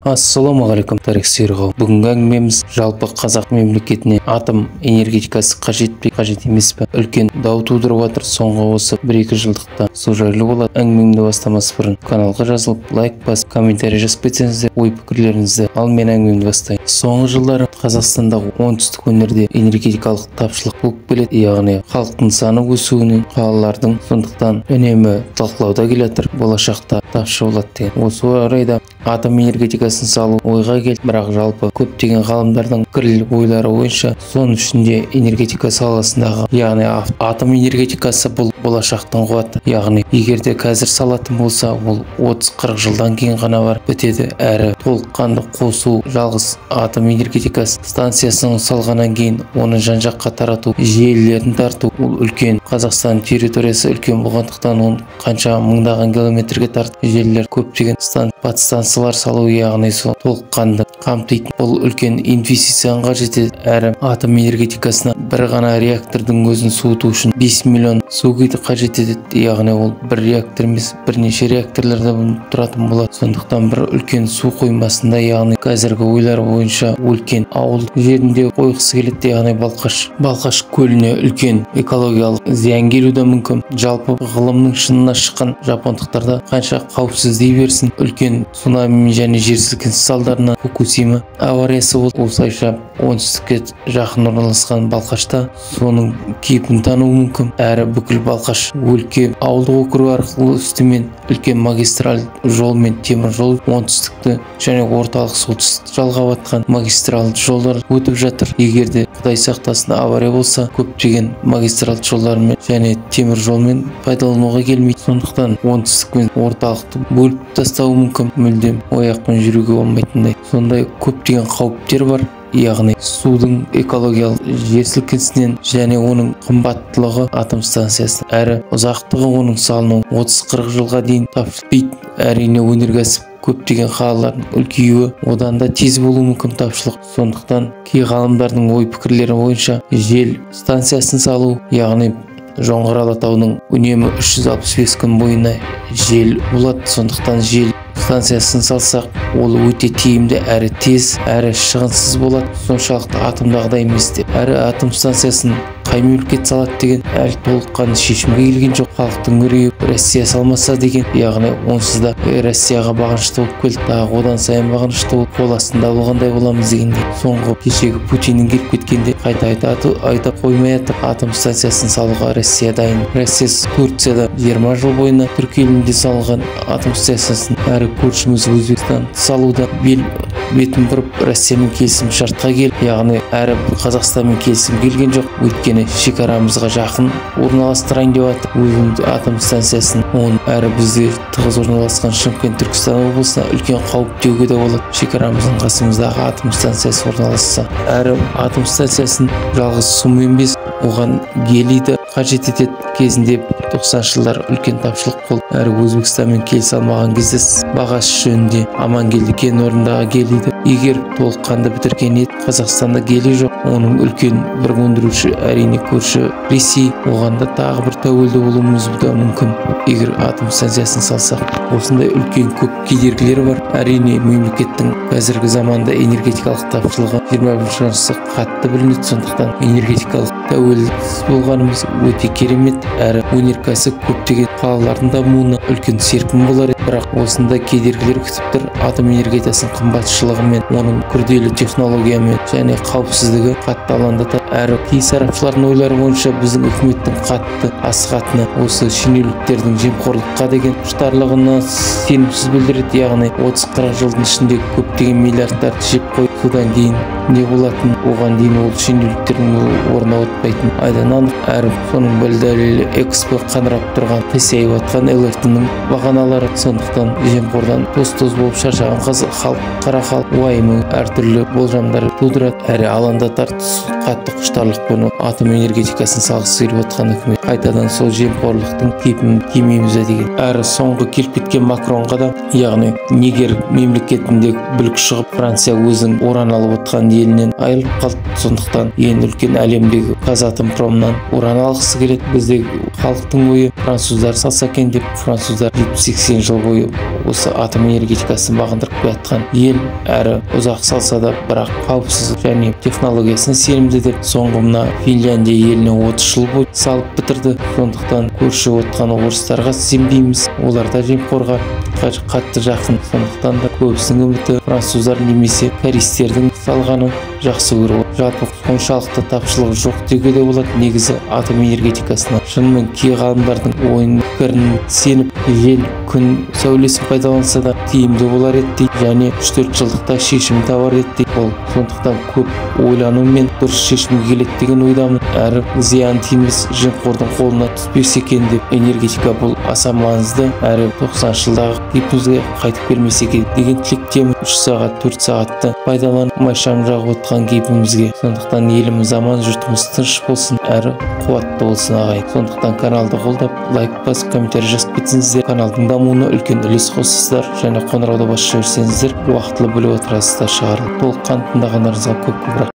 Ассалаумағалейкум, тарих сүйер қауым. Бүгінгі әңгімеміз жалпы қазақ мемлекетіне атом энергетикасы қажет пе, қажет емес пе? Үлкен дау тудырып жатыр соңғы осы 1-2 жылдықта. Сол жайлы болады. Әңгімемді бастамас бұрын каналға жазылып, лайк басып, комментарий жазып кетсеңіздер, ой пікірлеріңізді. Ал мен әңгімемді бастайын. Соңғы жылдары Қазақстандағы оңтүстік өңірде энергетикалық тапшылық болып келеді, яғни халықтың саны өсуінен қалалардың, сондықтан үнемі талқылауда келе жатыр, болашақта тапшы болады деген. Осы орайда атом энергетикасын салу ойға келді, бірақ жалпы көптеген ғалымдардың пікір ойлары бойынша, соның ішінде энергетика саласындағы, яғни атом энергетикасы бұл болашақтың қуаты, яғни егер де қазір салатын болса, ол 30-40 жылдан кейін ғана барып бітеді. Әрі толыққанды қосу жалғыз атом энергетикасы станциясын салғаннан кейін оны жан-жаққа тарату, желілерін тарту, ол үлкен Қазақстан территориясы үлкен болғандықтан оны қанша мыңдаған километрге тартып желілер, көптеген подстанциялар салу, яғни сол толыққанды қамтитын бұл үлкен инвестицияны қажет етеді. Әрі атом энергетикасына бір ғана реактордың өзін суыту үшін 5 миллион су қажет етеді, яғни ол бір реактор емес, бірнеше реакторларда тұратын болады. Сондықтан бір үлкен су қоймасында, яғни қазіргі ойлар бойынша үлкен ауыл жерінде қойғысы келеді, яғни Балқаш көліне үлкен экологиялық зиян келуі де мүмкін. Жалпы ғылымның шынына шыққан жапондықтарда қанша қауіпсіз дей берсін, үлкен цунами және жер сілкінісі салдарынан Фукусима авариясы болды. Осылайша оңтүстікке жақын орналасқан Балқашта соның кейпін тануы мүмкін. Әрі бүкіл Балқаш өлке ауылдық округі арқылы үстімен үлкен магистраль жол мен темір жол оңтүстікті және орталық солтүстікті жалғап атқан магистраль жолдар өтіп жатыр. Егер де Құдай сақтасын авария болса, көптеген магистраль жолдармен және темір жолмен пайдалануға келмейді. Сондықтан оңтүстік пен орталықты бөліп тастауы мүмкін, мүлдем ояқпен жүруге болмайтындай. Сондай көптеген қауіптер бар, яғни судың экологиялық жер сілкінісінен және оның қымбаттылығы атом станциясы, әрі ұзақтығы оның салыну 30-40 жылға дейін тапшылық. Әрине өнеркәсіп көптеген қалалардың үлкеюі одан да тез болуы мүмкін тапшылық. Сондықтан кей ғалымдардың ой пікірлері бойынша жел станциясын салу, яғни Жоңғар Алатауының үнемі 365 күн бойына жел болады, сондықтан жел станциясын салсақ, ол өте тиімді, әрі тез, әрі шығынсыз болады, соншалықты атомдағыдай емес деп. Әрі атом станциясын қай мемлекет салады деген әлі толыққанды шешімге келген жоқ. Халықтың үрейі Россия салмаса деген, яғни онсыз да Россияға бағынышты болып келді, тағы одан сайын бағынышты болып қол астында болғандай боламыз дегендей. Соңғы кешегі Путиннің келіп кеткенде қайта айта қоймай жатып атом станциясын салуға Россия дайын. Россия Турцияда 20 жыл бойына түркі елінде салынған атом станциясын, әрі көршіміз Өзбекстан салуда бетін бұрып Россиямен келісім шартқа келіп, яғни әрі Қазақстанмен келісім келген жоқ, өйткені шекарамызға жақын орналастырайын деп жатыр өзінің атом станциясын. Оның әрі бізде тығыз орналасқан Шымкент Түркістан облысына үлкен қауіп деуге де болады, шекарамыздың қасымыздағы атом станциясы орналасса. Әрі атом станциясын жалғыз сумен емес, оған гелийді қажет етеді. Кезінде 90-шы жылдар үлкен тапшылық болды. Әрі Өзбекстанмен келісе алмаған кезде бағасы жөнінде Амангелді кен орнындағы гелийді егер толыққанды бітірген еді. Қазақстанда гелий жоқ, оның үлкен бір өндіруші әрине көрші Ресей, оған да тағы бір тәуелді болуымыз да мүмкін егер атом станциясын салсақ. Осындай үлкен көп кедергілер бар. Әрине мемлекеттің қазіргі заманда энергетикалық тапшылығы 21-ші ғасырда қатты білінеді, сондықтан энергетикалық тәуелсіз болғанымыз өте керемет. Әрі өнеркәсіп көптеген қалалардың дамуына үлкен серпін болар еді. Бірақ осындай кедергілер күтіп тұр. Атом энергетикасының қымбатшылығымен, оның күрделі технологиямен және қауіпсіздігі қатты алаңдатады. Әрі кей сарапшылардың ойлары бойынша біздің үкіметтің қатты асығатыны осы шенеуніктердің жемқорлыққа деген құштарлығына сенімсіз білдіреді, яғни 30-40 жылдың ішінде көптеген миллиардтарды жеп қойып, содан кейін не болатын, оған дейін ол шенеуніктердің орнына отырмайтын айдан анық. Әрі соның бір дәлелі Экспо қаңырап тұрған, қисайып жатқан ЛРТ-ның бағаналары. Сондықтан жемқордан тоз-тоз болып шаршаған халық, қара халық уайымы әртүрлі болжамдар тудырады, әрі алаңдатар. Қатты құштарлықпен атом энергетикасын салғысы келіп жатқан үкімет қайтадан сол жемқорлықтың кейпін кимейміз деген. Әрі соңғы келіп кеткен Макронға да, яғни Нигер мемлекетінде бүлік шығып, Франция өзінің уран алып отқан елінен айырылып қалды. Сондықтан ең үлкен әлемдегі Казатомпромнан уран алғысы келеді. Бізде халықтың ойы француздар салса екен деп, француздар 70-80 жыл бойы осы атом энергетикасын бағындырып келатқан ел, әрі ұзақ салса да бірақ қауіпсіз және технологиясына сенімді деп соңғы мына Финляндия еліне 30 жыл бойы салып бітірді. Сондықтан көрші отқан орыстарға сенбейміз, олар да жемқорға қатты жақын. Сондықтан да көбісінің үміті француздар немесе корейстердің салғаны жақсы көріп. Жалпы соншалықты тапшылық жоқ деуге де болады негізі атом энергетикасына. Шынымен кей ғалымдардың ойын пікірін сеніп, жел, күн сәулесін пайдаланса да тиімді болар еді дейді және 3-4 жылдықта шешім табар еді дейді. Ол сондықтан көп ойланумен дұрыс шешімге келеді деген ойдамын. Әрі зиян тимес, жемқордың қолына түспесе екен деп. Энергетика бұл аса маңызды, әрі 90-шы жылдағы кейпімізге қайтып келмесе екен деген тілектемін. 3 сағат, 4 сағатты пайдаланып майшам жағып отқан кейпімізге. Сондықтан еліміз аман, жұртымыз тыныш болсын, әрі қуатты болсын ағайын. Сондықтан каналды қолдап, лайк басып, комментарий жазып кетсеңіздер, каналдың дамуына үлкен үлес қосасыздар және қоңырауды басып жіберсеңіздер, уақытылы біліп отырасыздар шығарылып. Толыққан тыңдағандарыңызға көп көп рахмет.